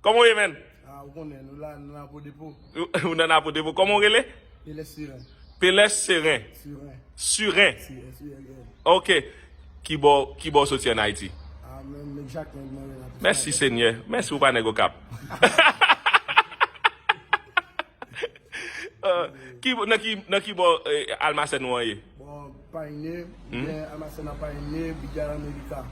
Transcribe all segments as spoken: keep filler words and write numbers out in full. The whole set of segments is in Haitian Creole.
Kòman w ye, menn? Ah, ou konnen, nou la, nou nan Pòdepo. Ou nan Pòdepo. Kòman w rele? Peles Siren. Peles Seren. Siren. Siren. Si, S I R E N. Ok. Ki bò, ki bò w soti ann Ayiti? Ah, men, men Jakmèl, mwen, la. Mèsi, Senyè. Mèsi, ou pa nèg Okap. Euh, ki, nan ki, nan ki bò, eh, almasèn ou an ye? Bon, Payne, hmm? Gen almasèn nan Payne, Bidja Amerika.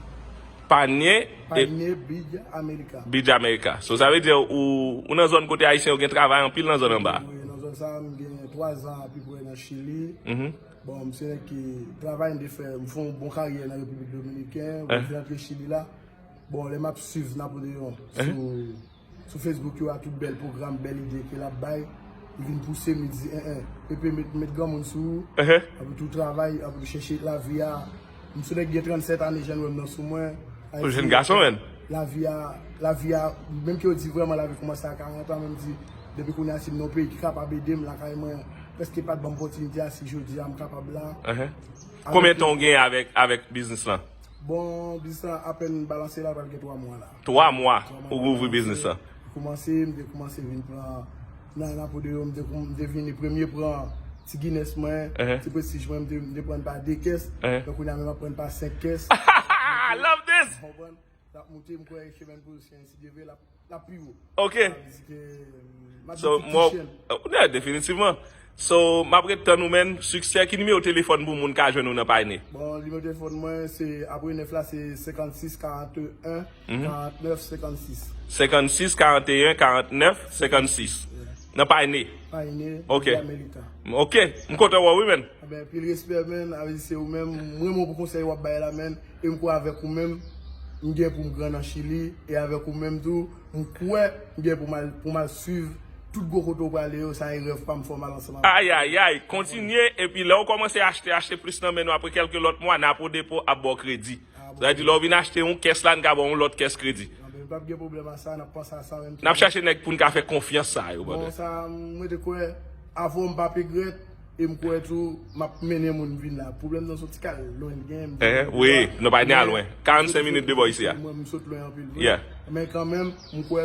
Payne, eh, Payne, Bidja Amerika. Bidja Amerika. So, sa vle di ou, ou nan zòn kote Ayisyen yo gen travay anpil nan zòn anba. Wi, nan zòn sa, m gen twa zan apepre nan Chili. Mhm. Bon, m se nèg ki travay, m te fè, m fè yon bon karyè nan Repiblik Dominiken, eh, mwen vin antre Chili la. Bon, lè m ap swiv Napoleon, eh, sou sou Facebook yo a, tout bèl pwogram, bèl ide ke l ap bay, li vin pouse m, li di, en, en, Pepe, met, met granmoun sou ou, ehe, anpi tou travay, anpi tou chèche lavi a. M se nèg gen trannsèt ane, jan w wè m nan sou mwen. Ou jenn gason, menn. Lavi a, lavi a, menm ke yo di vrèman lavi kòmanse a karant an, men m di, depi kounye a, si m nan yon peyi ki kapab ede m, lakay mwen, prèske pa t ban m opòtinite a, si jodi a m kapab la. Ehe. Konbyen tan w gen avèk, avèk biznis lan? Bon, biznis lan apèn balanse la, pral gen twa mwa la. Twa mwa ou ouvri biznis lan? Kòmanse, m te kòmanse vin pran nan, nan Pòdepo, m te, m te vini premye pran ti Guinness mwen, ehe, ti Prestige mwen, m te, m te pran pa de kès. Ehe. Donk, kounye a menm ap pran pa senk kès. I love this! Konprann? L ap moute, m kwè chemen pou se, si Dye vle, l ap, l ap pi wo. Ok. Sa vle di ke, m ap So, di mwen, yeah, definitivman. So, m ap ret tann ou, menn. Siksè. Ki nimewo telefòn pou moun ka jwenn ou nan Payne? Bon, nimewo telefòn mwen, se, apre nèf la, se senkannsis karanteyen, mhm, karantnèf senkannsis. Senkannsis karanteyen karantnèf senkannsis. Yeah. Nan Payne? Payne, ok. Bidja Amerika. Ok, m kontan wè w wi, menn. Enben, pil respè, menn. A vle di se ou menm. M renmen w pou konsèy w ap bay la, menn. E m kwè avèk ou menm, m gen pou m gran nan Chili. E avèk ou menm tou, m kwè m gen pou m al, pou m al swiv tout gwo kote w prale yo. Sa e rèv pa m, fò m al ansanm avèk ou. Ayayay, kontinye. Epi lè w kòmanse achte, achte plis nan men nou. Apre kèlke lòt mwa, Napo Depo ap ba w kredi. Ah, bon. Sa vle di, lè w vin achte yon kès la, n ka ba w yon lòt kès kredi. Enben, p ap gen pwoblèm a sa, n ap panse a sa menm tou. N ap chache nèg pou n ka fè konfyans sa yo, brother. Bon, sa, m rete kwè, avè w m p ap egrèt. E m kwè tou, m ap mennen moun vin la. Pwoblèm nan se yon ti kal lwen l gen, m di, eh, wi, nou pa ni a lwen. Karannsenk minit de bò isi a. Mwen, m sot lwen anpil vre. Yeah. Men kanmenm, m kwè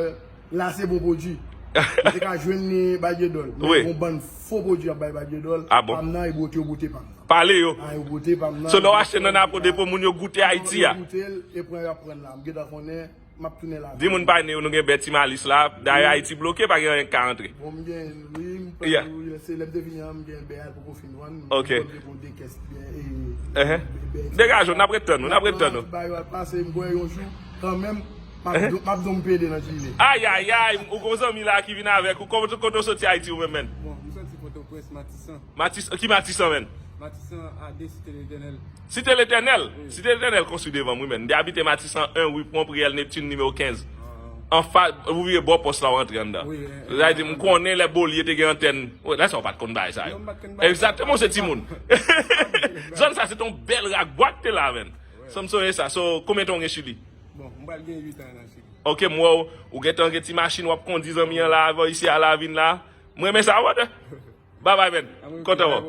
la se bon pwodui. M te ka jwenn li Badyedòl. Men wi. Gon bann fo pwodui ap bay Badyedòl. Ah bon? Pa m nan, e bwote yo bwote pa m nan. Pale yo. Ah, yo bwote pa m nan. So, lè w achte nan Napo Depo, moun yo goute Ayiti a. Yo goute l, e pran yo ap pran la. M gentan konnen. M ap tounen la. Di moun pa ne yo, nou gen bèl ti malis la. Dayè, wi, Ayiti bloke, pa gen anyen ki ka antre. Bon, m gen, wi, m pral, yeah, wi, se lè m te vini an, m gen bèl poko fin vann. Ok. M te pran de kès byen, e, ehe, bèl ti. Degaje w, n ap ret tann ou, n ap ret tann ou. Ba yo al pase, m kwè yon jou, kanmenm, m ap, ehe, do-, m ap don m pede nan Chili. Ayayay, ou gon zanmi la ki vin avèk ou. Kòman, kote w soti Ayiti ou menm, menn? Bon, m soti Pòtoprens, Matisan. Matis-, ki Matisan, menn? Matisan a de, Site Letènèl. Site Letènèl? Wi. Site Letènèl konstwi devan m, wi, menn. M te abite Matisan en, wi, Pon Priyèl, Neptune nimewo kenz. Ah. Anfas, ou vire bò pòs la, w antre anndan. Wi, eh, sa vle di, m konnen lè Bolye te gen antèn. Wi, lè sa w pa t konn bagay sa yo. Non, m pa t konn bagay sa. Egzakteman, w se timoun. Zòn sa, se t on bèl rak bwa k te la, menn. Wi. Sa m sonje sa. So, konbyen tan w gen Chili? Bon, m pral gen uit an nan Chili. Ok, m wè w, ou gentan gen ti machin, w ap kondi zanmi an la, avè w isi a la, vin la. M renmen sa, brother. Bye bye, man. Kontan wè w.